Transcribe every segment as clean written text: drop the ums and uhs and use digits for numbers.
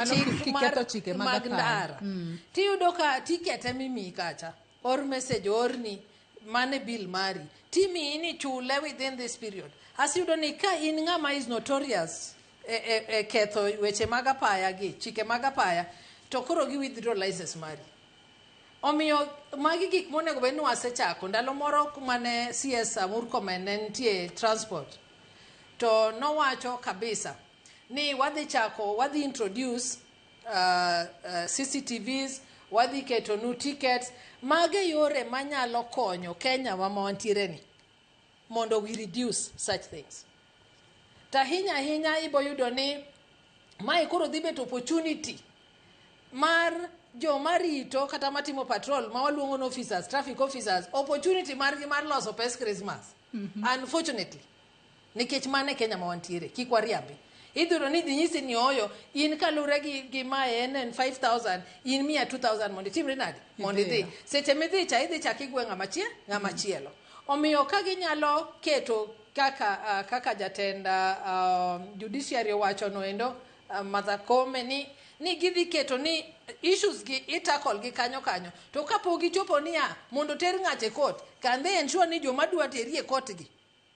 Mano chik kiketho chike mag mag apaya. Ndara tiyudo ka ticket emimiyi kacha or message orni mane bill mari timiyi ni chule within this period. Asiyudo ni ka in ng'ama is notorious e ketho weche mag apaya gi chike mag apaya, to koro gi withdraw license mari. Omiyo magi gik monego bed ni wasechako ndalo moro mane CS Murkomen ne nitie transport, to nowacho kabisa ni wadhi chako, wadhi introduce CCTVs, wadhi ketonu tickets. Mage yore manyalo konyo Kenya wa ma wantiere ni mondo we reduce such things. To ahinya ahinya ibo yudo ni mae koro dhi bet opportunity mar joma rito kata matimo patrol ma waluongo ni officers, traffic officers, opportunity margi mar loso pes Christmas. Unfortunately, nikech mano e Kenya ma wantiere, kik wariambi. Idhi yudo ni dhi nyisi ni ooyo, in kalure gi mae en 5000, in miya 2000 mondo itimri nade, mondo idhi. Seche midhi cha, idhi chak igwe ng'ama chielo. Omiyo ka ginyalo keto kaka jatend judiciary owacho noendo, Martha Koome, ni gidhi keto ni issues gi itackle gi kanyo kanyo, to kapok gichopo niya mondo ter ng'ato e court, can they ensure ni joma dwa teri e court gi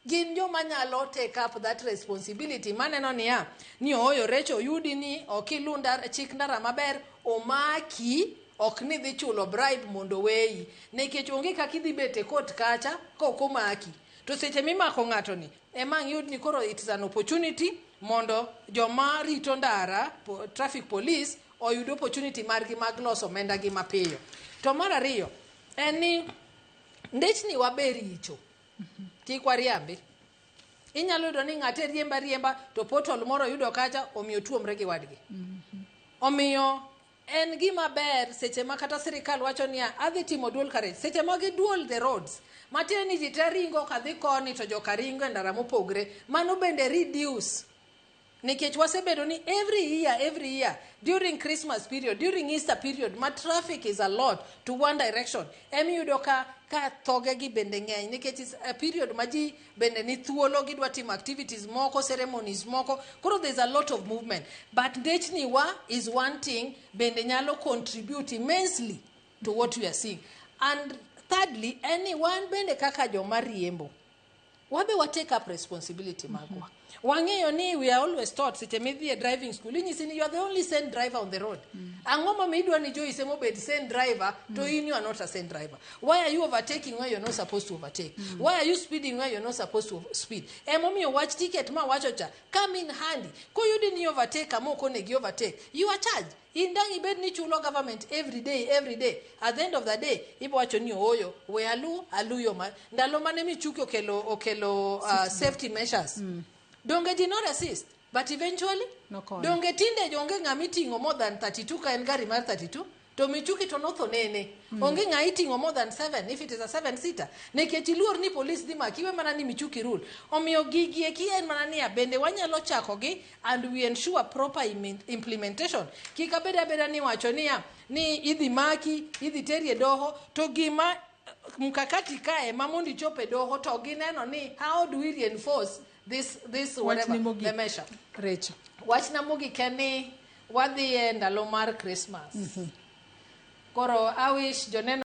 gin joma nyalo take up that responsibility? Maneno niya ni ooyo, Recho, oyudi ni ok ilu chik ndara maber, omaki, ok ni dhi chulo bribe mondo weyi, nikech onge kaka idhi bet e court kacha kok omaki. To seche mimako ng'ato ni ema ang' iyud ni koro it is an opportunity mondo joma rito ndara, traffic police, oyud opportunity margi mag loso omenda gi mapiyo. To mar ariyo en ni ndechni wabe richo, kik wariambi. Inyalo yudo ni ng'ate riemba riemba to pothole moro yudo kacha, omiyo tuomre gi wadgi. Omiyo en gima ber seche ma kata sirikal wacho niya adhi timo dual carriage, seche ma gi dual the roads, matiende ni ji te ringo kadhi koni to joka ringo e ndara mopogre. Mano bende reduce, nikech wasebedo ni every year, every year during Christmas period, during Easter period, ma traffic is a lot to one direction, emiyudo ka thoge gi bende ng'eny, nikech is a period ma ji bende ni thuolo, gidwa timo activities moko, ceremonies moko, koro there's a lot of movement. But ndechni wa is one thing bende nyalo contribute immensely to what we are seeing. And thirdly, en ni wan bende kaka joma riembo, wabe wa take up responsibility magwa. Wang'eyo ni we are always taught, seche midhi e driving school, inyisi ni you are the only sane driver on the road. Ang'o momiyo idwa ni Joyce emobed sane driver to in you are not a sane driver? Why are you overtaking where you're not supposed to overtake? Why are you speeding where you're not supposed to speed? Emomiyo wach ticket ma wacho cha come in handy. Koyudi ni overtake kama ok onego overtake, you are charged. In dang' ibed ni chulo government every day, every day, at the end of the day ibo wacho ni ooyo, we alu alu yo ma ndalo mane Michuki okelo safety measures, donge ji no resist? But eventually Nokonyo. Donge tinde onge ng'ama iting'o more than 32 ka en gari mar 32 to Michuki to notho nene? Onge ng'a iting'o more than 7 if it is a 7 seater, nikech iluor ni police dhi maki. Iwe mana ni Michuki rule. Omiyo gigi eki en mana niya bende wanyalo chakogi and we ensure proper implementation. Kik abed abeda ni wacho niya ni idhi maki, idhi teri e doho, to gima mkakati kae ma mondo ichop e doho to gineno ni how do we reinforce this whatever Wachni mogik. the measure. Recho. Wachna mogik en ni wadhi e ndalo mar Christmas. Koro I wish joneno